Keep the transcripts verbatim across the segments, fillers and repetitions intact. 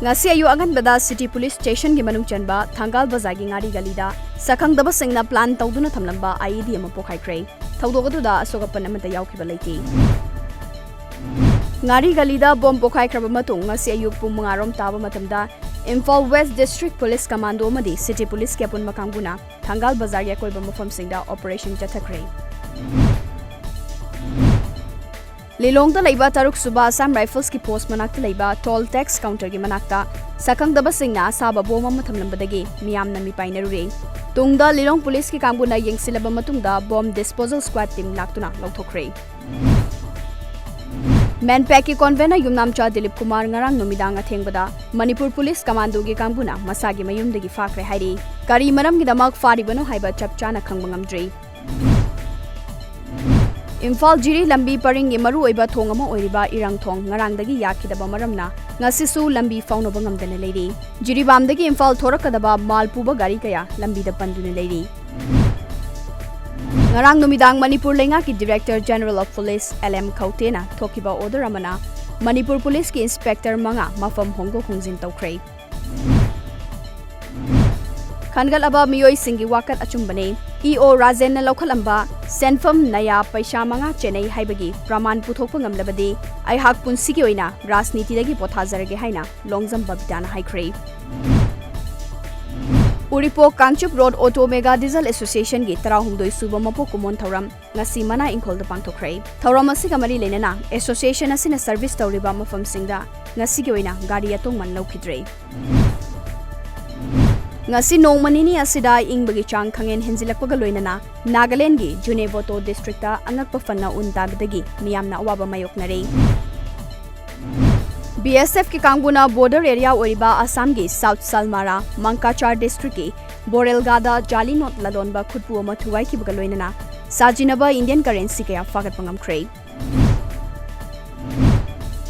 ꯉꯁꯤ ꯑꯌꯨꯛ ꯑꯉꯟꯕꯗ City Police Stationꯒꯤ ꯃꯅꯨꯡ ꯆꯟꯕ ꯊꯪꯒꯥꯜ ꯕꯖꯥꯔꯒꯤ ꯉꯥꯔꯤ ꯒꯂꯤꯗ ꯁꯛꯈꯪꯗꯕꯁꯤꯡꯅ plan ꯇꯧꯗꯨꯅ ꯊꯝꯂꯝꯕ IED ꯑꯃ ꯄꯣꯈꯥꯏꯈ꯭ꯔꯦ꯫ ꯊꯧꯗꯣꯛ ꯑꯗꯨꯗ ꯑꯁꯣꯛ ꯑꯄꯟ ꯑꯃꯠꯇ ꯌꯥꯎꯈꯤꯕ ꯂꯩꯇꯦ꯫ ꯉꯥꯔꯤ ꯒꯂꯤꯗ bomb ꯄꯣꯈꯥꯏꯈ꯭ꯔꯕ ꯃꯇꯨꯡ ꯉꯁꯤ ꯑꯌꯨꯛ ꯄꯨꯡ ꯃꯉꯥ ꯔꯣꯝ ꯇꯥꯕ ꯃꯇꯝꯗ Imphal West District Police Commando ꯑꯃꯗꯤ City Policeꯀꯤ ꯑꯄꯨꯟꯕ ꯀꯥꯡꯕꯨꯅ ꯊꯪꯒꯥꯜ ꯕꯖꯥꯔꯒꯤ ꯑꯀꯣꯏꯕ ꯃꯐꯝꯁꯤꯡꯗ operation ꯆꯠꯊꯈ꯭ꯔꯦ꯫ ꯂꯤꯂꯣꯡꯗ ꯂꯩꯕ ꯇꯔꯨꯛ ꯁꯨꯕ Assam Riflesꯀꯤ post ꯃꯅꯥꯛꯇ ꯂꯩꯕ toll tax counterꯒꯤ ꯃꯅꯥꯛꯇ ꯁꯛꯈꯪꯗꯕꯁꯤꯡꯅ ꯑꯁꯥꯕ bomb ꯑꯃ ꯊꯝꯂꯝꯕꯗꯒꯤ ꯃꯤꯌꯥꯝꯅ ꯃꯤꯄꯥꯏꯅꯔꯨꯔꯦ꯫ ꯇꯨꯡꯗ ꯂꯤꯂꯣꯡ policeꯀꯤ ꯀꯥꯡꯕꯨꯅ ꯌꯦꯡꯁꯤꯜꯂꯕ ꯃꯇꯨꯡꯗ bomb disposal squad team ꯂꯥꯛꯇꯨꯅ ꯂꯧꯊꯣꯛꯈ꯭ꯔꯦ꯫ ꯃꯦꯟꯄꯦꯛꯀꯤ convener ꯌꯨꯝꯅꯥꯝꯆꯥ ꯗꯤꯂꯤꯞ ꯀꯨꯃꯥꯔ ꯉꯔꯥꯡ ꯅꯨꯃꯤꯗꯥꯡ ꯑꯊꯦꯡꯕꯗ ꯃꯅꯤꯄꯨꯔ Police Commandoꯒꯤ ꯀꯥꯡꯕꯨꯅ ꯃꯁꯥꯒꯤ ꯃꯌꯨꯝꯗꯒꯤ ꯐꯥꯈ꯭ꯔꯦ ꯍꯥꯏꯔꯤ꯫ ꯀꯔꯤ ꯃꯔꯝꯒꯤꯗꯃꯛ ꯐꯥꯔꯤꯕꯅꯣ ꯍꯥꯏꯕ ꯆꯞ ꯆꯥꯅ ꯈꯪꯕ ꯉꯝꯗ꯭ꯔꯤ꯫ ꯏꯝꯐꯥꯜ ꯖꯤꯔꯤ ꯂꯝꯕꯤ ꯄꯔꯤꯡꯒꯤ ꯃꯔꯨꯑꯣꯏꯕ ꯊꯣꯡ ꯑꯃ ꯑꯣꯏꯔꯤꯕ ꯏꯔꯪ ꯊꯣꯡ ꯉꯔꯥꯡꯗꯒꯤ ꯌꯥꯈꯤꯗꯕ ꯃꯔꯝꯅ ꯉꯁꯤꯁꯨ ꯂꯝꯕꯤ ꯐꯥꯎꯅꯕ ꯉꯝꯗꯅ ꯂꯩꯔꯤ꯫ ꯖꯤꯔꯤꯕꯥꯝꯗꯒꯤ ꯏꯝꯐꯥꯜ ꯊꯣꯔꯛꯀꯗꯕ ꯃꯥꯜ ꯄꯨꯕ ꯒꯥꯔꯤ ꯀꯌꯥ ꯂꯝꯕꯤꯗ ꯄꯟꯗꯨꯅ ꯂꯩꯔꯤ꯫ ꯉꯔꯥꯡ ꯅꯨꯃꯤꯗꯥꯡ ꯃꯅꯤꯄꯨꯔ ꯂꯩꯉꯥꯛꯀꯤ Director General of Police L M ꯈꯧꯇꯦꯅ ꯊꯣꯛꯈꯤꯕ order ꯑꯃꯅ ꯃꯅꯤꯄꯨꯔ Policeꯀꯤ inspector ꯃꯉꯥ ꯃꯐꯝ ꯍꯣꯡꯗꯣꯛ ꯍꯣꯡꯖꯤꯟ ꯇꯧꯈ꯭ꯔꯦ꯫ ꯈꯟꯒꯠꯂꯕ ꯃꯤꯑꯣꯏꯁꯤꯡꯒꯤ ꯋꯥꯀꯠ ꯑꯆꯨꯝꯕꯅꯤ꯫ ꯏ ꯑꯣ ꯔꯥꯖꯦꯟꯅ ꯂꯧꯈꯠꯂꯝꯕ ꯁꯦꯟꯐꯝ ꯅꯌꯥ ꯄꯩꯁꯥ ꯃꯉꯥ ꯆꯦꯟꯅꯩ ꯍꯥꯏꯕꯒꯤ ꯄ꯭ꯔꯃꯥꯟ ꯄꯨꯊꯣꯛꯄ ꯉꯝꯂꯕꯗꯤ ꯑꯩꯍꯥꯛ ꯄꯨꯟꯁꯤꯒꯤ ꯑꯣꯏꯅ ꯔꯥꯖꯅꯤꯇꯤꯗꯒꯤ ꯄꯣꯊꯥꯖꯔꯒꯦ ꯍꯥꯏꯅ ꯂꯣꯡꯖꯝ ꯕꯕꯤꯇꯥꯅ ꯍꯥꯏꯈ꯭ꯔꯦ꯫ ꯎꯔꯤꯄꯣꯛ Kangchup Road Auto Mega Diesel Associationꯒꯤ ꯇꯔꯥꯍꯨꯝꯗꯣꯏ ꯁꯨꯕ ꯃꯄꯣꯛ ꯀꯨꯝꯑꯣꯟ ꯊꯧꯔꯝ ꯉꯁꯤ ꯃꯅꯥ ꯏꯪꯈꯣꯜꯗ ꯄꯥꯡꯊꯣꯛꯈ꯭ꯔꯦ꯫ ꯊꯧꯔꯝ ꯑꯁꯤꯒ ꯃꯔꯤ ꯂꯩꯅꯅ association ꯑꯁꯤꯅ service ꯇꯧꯔꯤꯕ ꯃꯐꯝꯁꯤꯡꯗ ꯉꯁꯤꯒꯤ ꯑꯣꯏꯅ ꯒꯥꯔꯤ ꯑꯇꯣꯡꯃꯟ ꯂꯧꯈꯤꯗ꯭ꯔꯦ꯫ ꯉꯁꯤ ꯅꯣꯡꯃ ꯅꯤꯅꯤ ꯑꯁꯤꯗ ꯏꯪꯕꯒꯤ ꯆꯥꯡ ꯈꯪꯍꯦꯟ ꯍꯦꯟꯖꯤꯜꯂꯛꯄꯒ ꯂꯣꯏꯅꯅ ꯅꯥꯒꯥꯂꯦꯟꯗꯒꯤ ꯖꯨꯅꯦꯕꯣꯇꯣ districtꯇ ꯑꯉꯛꯄ ꯐꯟꯅ ꯎꯟ ꯇꯥꯕꯗꯒꯤ ꯃꯤꯌꯥꯝꯅ ꯑꯋꯥꯕ ꯃꯥꯌꯣꯛꯅꯔꯦ꯫ BSFꯀꯤ ꯀꯥꯡꯕꯨꯅ border area ꯑꯣꯏꯔꯤꯕ ꯑꯁꯥꯝꯒꯤ South Salmara, Mangkachar districtꯀꯤ ꯕꯣꯔꯦꯜꯒꯥꯗ ꯖꯥꯂꯤ ꯅꯣꯠ ꯂꯂꯣꯟꯕ ꯈꯨꯠꯄꯨ ꯑꯃ ꯊꯨꯒꯥꯏꯈꯤꯕꯒ ꯂꯣꯏꯅꯅ ꯁꯥꯖꯤꯟꯅꯕ Indian currency ꯀꯌꯥ ꯐꯥꯒꯠꯄ ꯉꯝꯈ꯭ꯔꯦ꯫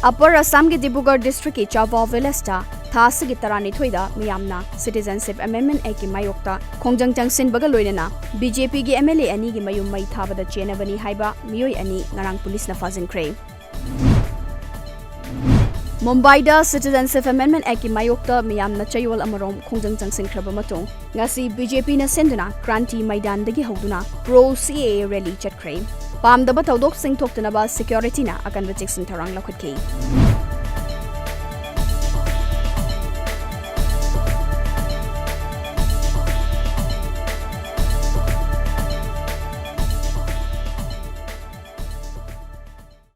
Upper Assamꯒꯤ ꯗꯤꯕ꯭ꯔꯨꯒꯔ districtꯀꯤ ꯆꯥꯚꯥ villageꯇ ꯊꯥ ꯑꯁꯤꯒꯤ ꯇꯔꯥꯅꯤꯊꯣꯏꯗ ꯃꯤꯌꯥꯝꯅ Citizenship Amendment Actꯀꯤ ꯃꯥꯌꯣꯛꯇ ꯈꯣꯡꯖꯪ ꯆꯪꯁꯤꯟꯕꯒ ꯂꯣꯏꯅꯅ BJPꯒꯤ MLA ꯑꯅꯤꯒꯤ ꯃꯌꯨꯝ ꯃꯩ ꯊꯥꯕꯗ ꯆꯦꯟꯅꯕꯅꯤ ꯍꯥꯏꯕ ꯃꯤꯑꯣꯏ ꯑꯅꯤ ꯉꯔꯥꯡ ꯄꯨꯂꯤꯁꯅ ꯐꯥꯖꯤꯟꯈ꯭ꯔꯦ꯫ ꯃꯨꯝꯕꯥꯏꯗ Citizenship Amendment Actꯀꯤ ꯃꯥꯌꯣꯛꯇ ꯃꯤꯌꯥꯝꯅ ꯆꯌꯣꯜ ꯑꯃꯔꯣꯝ ꯈꯣꯡꯖꯪ ꯆꯪꯁꯤꯟꯈ꯭ꯔꯕ ꯃꯇꯨꯡ, ꯉꯁꯤ BJPꯅ ꯁꯤꯟꯗꯨꯅ Kranti Maidanꯗꯒꯤ ꯍꯧꯗꯨꯅ Pro C A A rally ꯆꯠꯈ꯭ꯔꯦ꯫ ꯄꯥꯝꯗꯕ ꯊꯧꯗꯣꯛꯁꯤꯡ ꯊꯣꯛꯇꯅꯕ securityꯅ ꯑꯀꯟꯕ ꯆꯦꯛꯁꯤꯟ ꯊꯧꯔꯥꯡ ꯂꯧꯈꯠꯈꯤ꯫